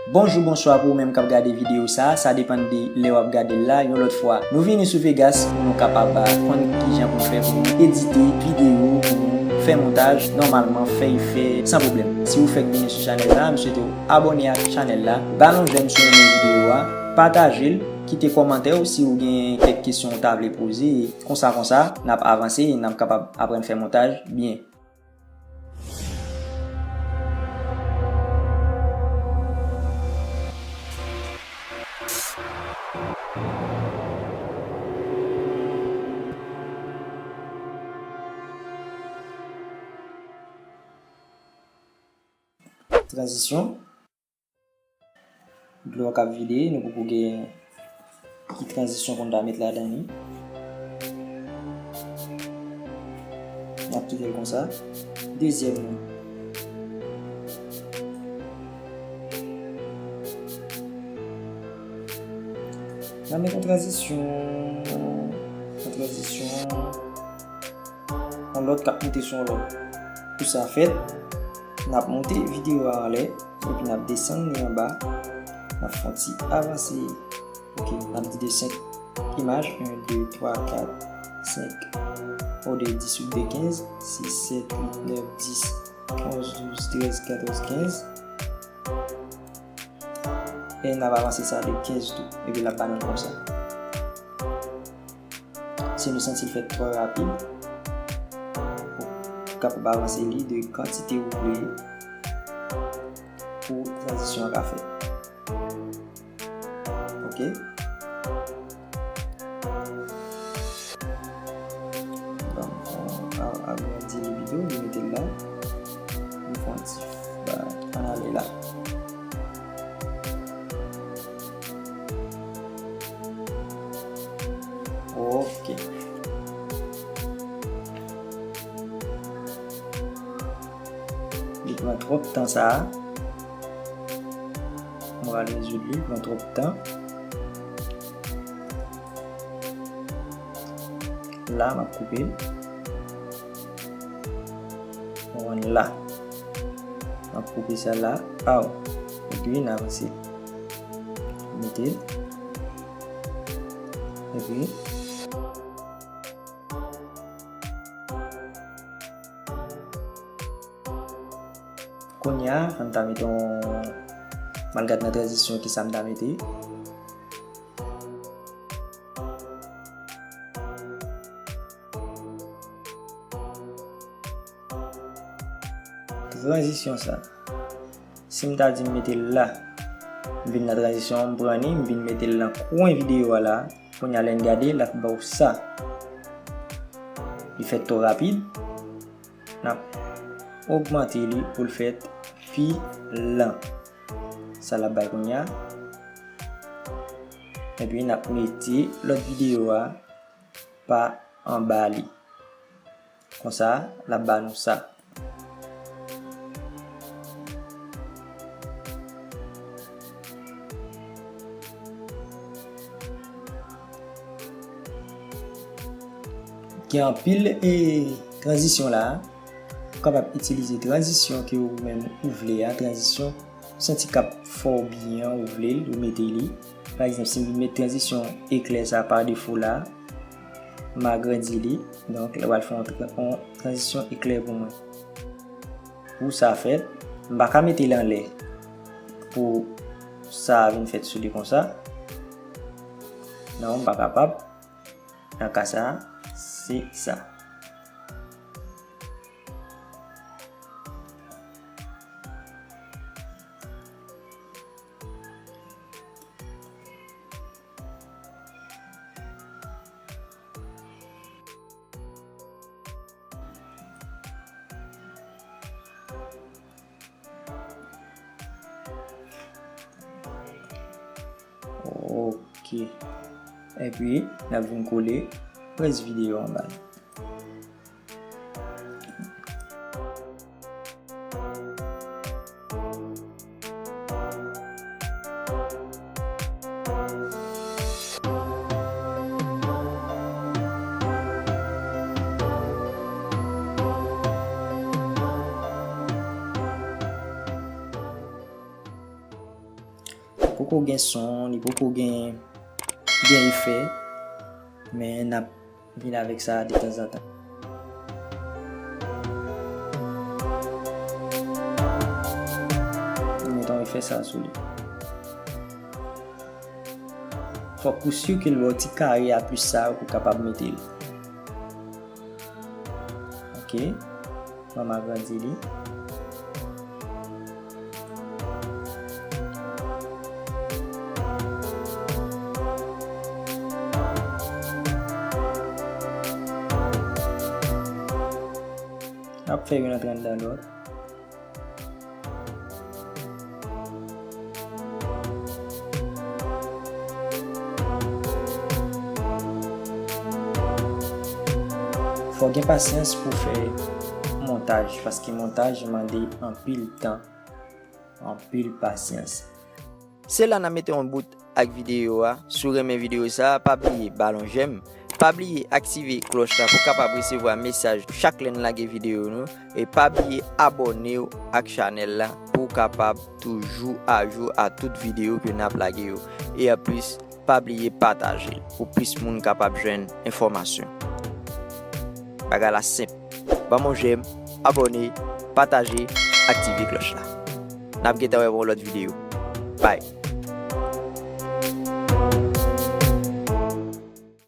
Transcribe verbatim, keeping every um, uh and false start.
Bonjou, bonswa pou ou menm k ap gade videyo sa a, sa depann de lè w ap gade l la. Yon lòt fwa, nou vini sou Vegas pou nou kapab, ah, konn kijan pou nou fè pou nou edite videyo, pou nou fè montaj nòmalman, fè efè san pwoblèm. Si ou fèk vini sou chanèl la, m swete w abòne ak chanèl la, ba l yon jèm si w renmen videyo a, pataje l, kite kòmantè w si w gen kèk kesyon w ta vle poze. Konsa, konsa, n ap avanse e n ap kapab aprann fè montaj byen. Tranzisyon. Dlo a k ap vide, nou poko gen ki tranzisyon pou n ta met ladan li. N ap kite l konsa. Dezyèm nan. N a met yon tranzisyon, yon tranzisyon, yon lòt k ap moute sou yon lòt. Pou sa fèt, n ap monte videyo a anlè, epi n ap desann li anba, n ap fè yon ti avanse. Ok, n ap di de senk imaj, en, de, twa, kat, senk, o de dis, uit, de kenz, sis, sèt, uit, nèf, dis, onz, douz, trèz, katòz, kenz. E n ap avanse sa de kenz tou, epi l ap ba nou konsa. Si nou santi l fèt twò rapid, ou kapab avanse li de kantite ou vle pou tranzisyon an ka fèt. Ok. Bon, a-, agrandi li pito, nou mete l la. Nou fè yon ti, ba, ann ale la. Ok. Li pran twòp tan sa a. Mwen al rezoud li, pran twòp tan. La, m ap koupe l. Mwen la. M ap koupe sa la. Aw. Epi, n avanse. Mete l. Epi, kounye a, ann ta mete yon, m al gad nan tranzisyon kisa m ta mete. Tranzisyon sa. Si m ta di m mete l la, m vin nan tranzisyon an, m pran li, m vin mete l nan kwen videyo a la. Kounye a lè n gade, l ap ba w sa. Li fèt twò rapid. N ap ogmante li pou l fèt pi lan. Sa l ap bay kounye a. Epi n ap mete lòt videyo a pa anba li. Konsa, l ap ba nou sa. Gen anpil, e, tranzisyon la. Ou kapab itilize tranzisyon ke ou menm ou vle a, tranzisyon ou santi k ap fè w byen, ou vle l, ou mete li. Pa egzanp, si m vin met tranzisyon eklè sa pa defo la, m agrandi li. Donk, li pral fè yon tra-, yon tranzisyon eklè pou mwen. Pou sa fèt, m pa ka mete l anlè pou sa vin fèt sou li konsa. Non, m pa kapab. Nan ka sa, se sa. Ok. Epi, n ap vin kole rès videyo anba l. Poko gen son, li poko gen, gen efè, men n ap vin avèk sa detanzantan. Nou met yon efè sa sou li. Fòk ou si ke l ba w ti kare a plis sa pou w kapab mete l. Ok. Ban m agrandi li. N ap fè youn antre anndan lòt. Fò gen pasyans pou fè montaj, paske montaj mande anpil tan, anpil pasyans. Se la n a mete yon bout ak videyo a. Si w renmen videyo sa a, pa bliye ba l yon jèm. Pa bliye aktive klòch la pou w kapab resevwa mesaj chak lè n lage videyo nou. E pa bliye abòne w ak chanèl la pou w kapab toujou ajou a tout videyo ke n ap lage yo. E anplis, pa bliye pataje l pou plis moun kapab jwenn enfòmasyon. Bagay la senp. Ban m yon jèm, abòne, pataje, aktive klòch la. N ap gentan wè pou yon lòt videyo. Bye.